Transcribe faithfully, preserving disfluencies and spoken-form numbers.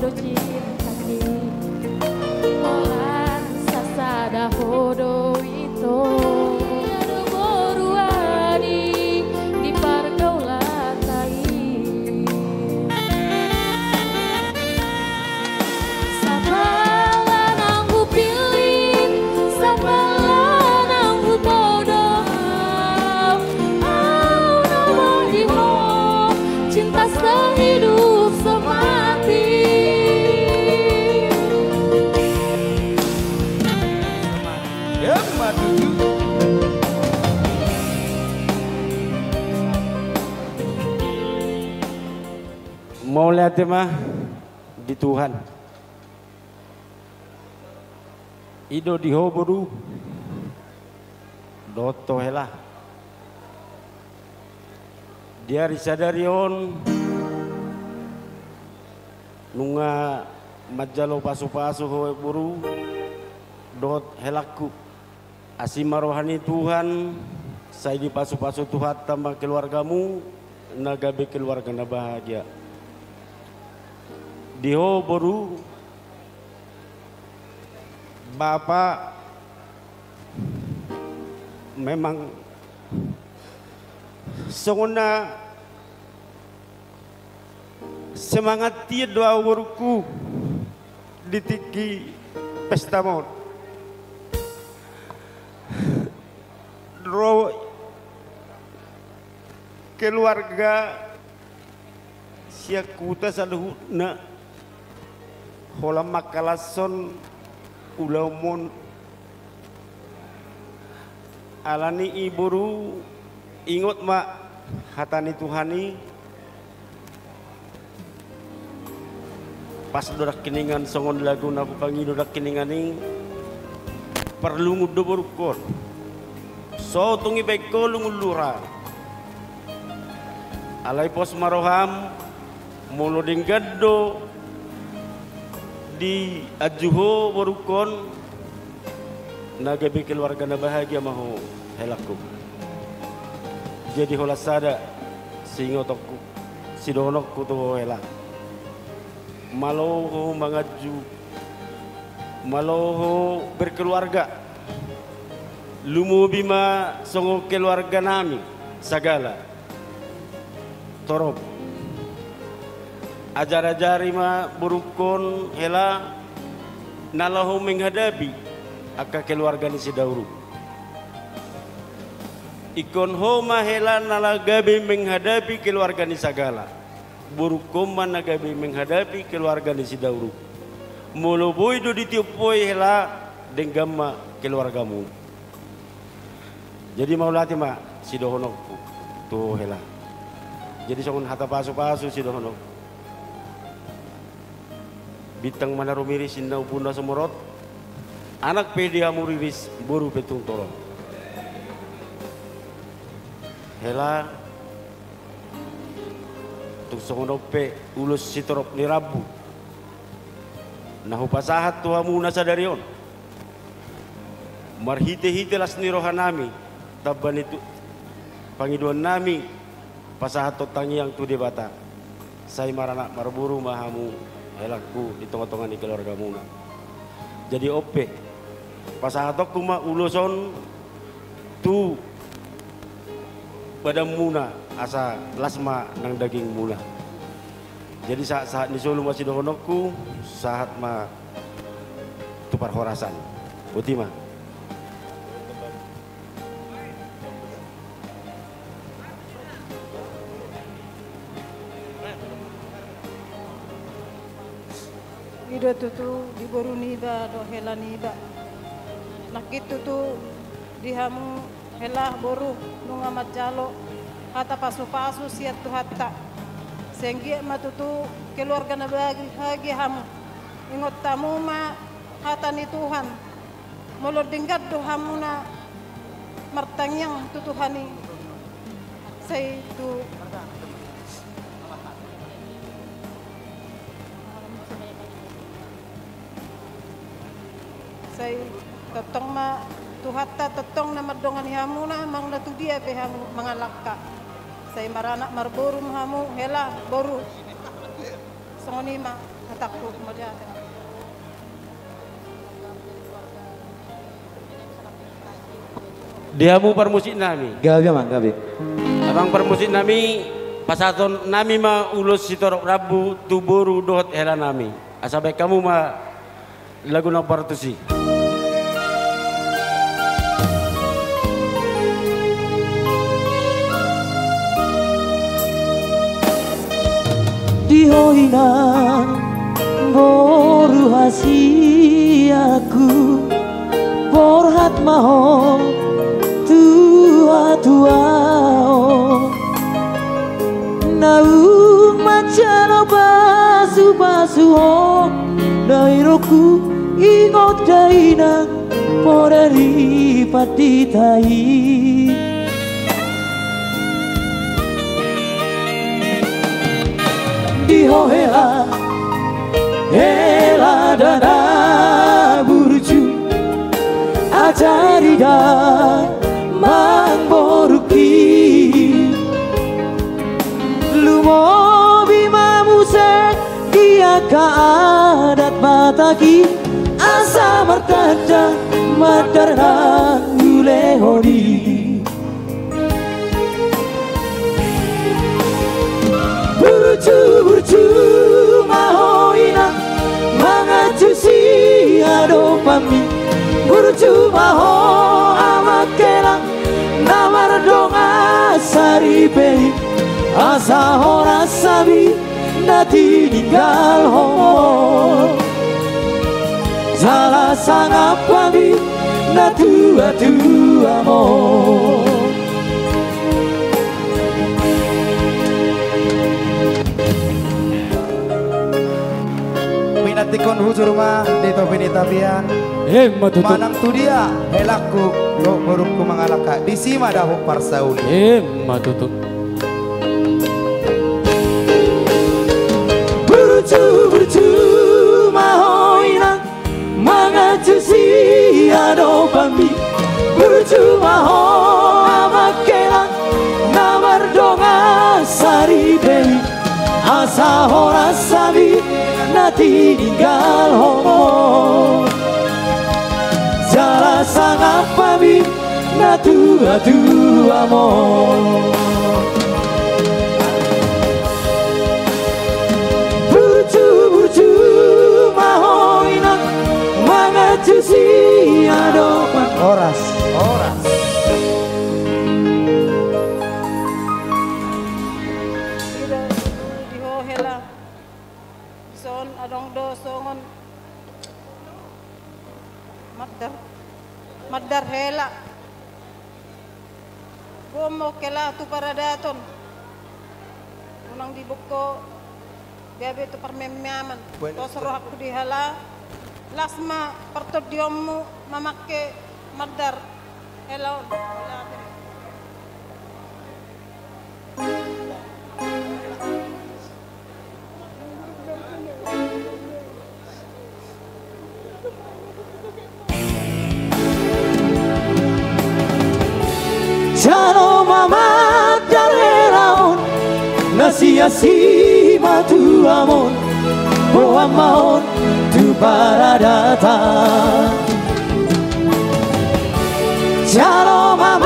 Cinta ni, holan sasada ho do ito. Ia do boru adi di pargaulanta i. Sapala naung hupillit, sapala naung hutodo, au na modi ho, cinta sehidup semati. Emma tutu. Mauliate ma di Tuhan. I do di ho boru dohot ho hela. Di ari sadari on nunga manjalo pasupasu ho boru dohot helangku. Asi ma roha ni Tuhan, sai dipasupasu Tuhanta ma keluargamu, na gabe keluarga na bahagia. Di ho boru, bapa, memang songon na semangat hian do ahu borungku di tingki pesta on. Ro keluarga sian huta saluhutna holan mangkalashon ulaonmon. Alani i boru, ingot ma hata ni Tuhan i. Pas do nangkiningan songon lagu na hupangido nangkiningan i. Parlungun do borungkon. So tung dibaen ho lungun lura. Alai pos ma roham, molo denggan do dianju ho borungkon, na gabe keluarga na bahagia ma ho helangku. Jadi holan sada siingotonku, sidohononku tu ho hela. Malo ho manganju, malo ho berkeluarga. Lumobi ma songon keluarganami sagala. Torop. Ajar-ajari ma borungkon hela na laho menghadapi angka keluarga ni si Dauruk. Ingkon ho ma hela na la gabe menghadapi keluarga ni sagala. Borungkon ma na gabe menghadapi keluarga ni si Dauruk. Molo boi do ditiop ho i hela, denggan ma keluargamu. Jadi mauliate ma sidohononku tu ho hela. Jadi songon hata pasupasu sidohononku. Bintang ma na rumiris, inna umbun na sumorot. Anak pe di hamu riris, boru pe tung torop. Hela, tung songon on pe ulos sitorop ni rambu na hupasahat tu hamu na sadari on. Marhite-hite las ni rohanami, tamba ni tu-, pangidoannami, pasahathon tangiang tu Debata. Sai maranak marboru ma hamu helangku di tonga-tonga ni keluargamuna. Jadi on pe, pasahatonku ma ulos on tu badanmuna, asa las ma nang dagingmuna. Jadi sahat-sahat ni solu ma sidohononku, sahat ma tu parhorasan. Boti ma. I do tutu di boru niba dohot hela niba. Nangkin tutu di hamu hela boru nunga manjalo hata pasupasu sian Tuhanta. Sai anggiat ma tutu keluarga na bahagia hamu. Ingot hamu ma hata ni Tuhan. Molo denggan do hamuna martangiang tu Tuhan i, sai tu, sai tongtong ma Tuhanta, tongtong na mandongani hamuna, manang na tu dia pe hamu mangalangka. Sai maranak marboru ma hamu, hela, boru. Songon i ma. Di hamu parmusik nami. Gabe, amang, gabe. Amang parmusik nami, pasahaton nami ma ulos sitorop rambu tu boru dohot hela nami. Asa baen hamu ma lagu na partusi. Di ho inang boru hasianku, borhat ma ho tu hatuaon. Naung manjalo pasupasu ho, na didok huingot da inang, poda ni pandita i. Di ho hela, hela da na burju, ajari damang borungki. Lumobi ma muse di angka adat Batak i, asa martanda mandar na hulehon i. Burju, burju ma ho inang, manganju siadopanmi. Burju ma ho amang hela, na mardongan saripe i, asa horas hami na tininggalhon ho. Jala sangap hami na tuatuamon. Pinantikhon hujur ma di topi ni tapian. Emma tutu. Manang tu dia helangku dohot borungku mangalangka, disi ma dahut parsaulian. Emma tutu. Burju, burju ma ho inang, manganju siadopanmi. Burju ma ho amang hela, na mardongan saripe i, asa horas hami na tininggalhon ho. Jala sangap hami na tuatuamon. Burju, burju ma ho inang, manganju siadopan. Horas, horas. Di ho hela. Dison adong do songon mandar, mandar hela. Gomok hela tu paradaton. Unang dibuat ho gabe tu parmeaman. Tos rohangku di hela, las ma partondionmu mamangke mandar hela on. Jalo ma mandar hela on, na sian simatuam on, boan ma on tu paradatan. Jalo ma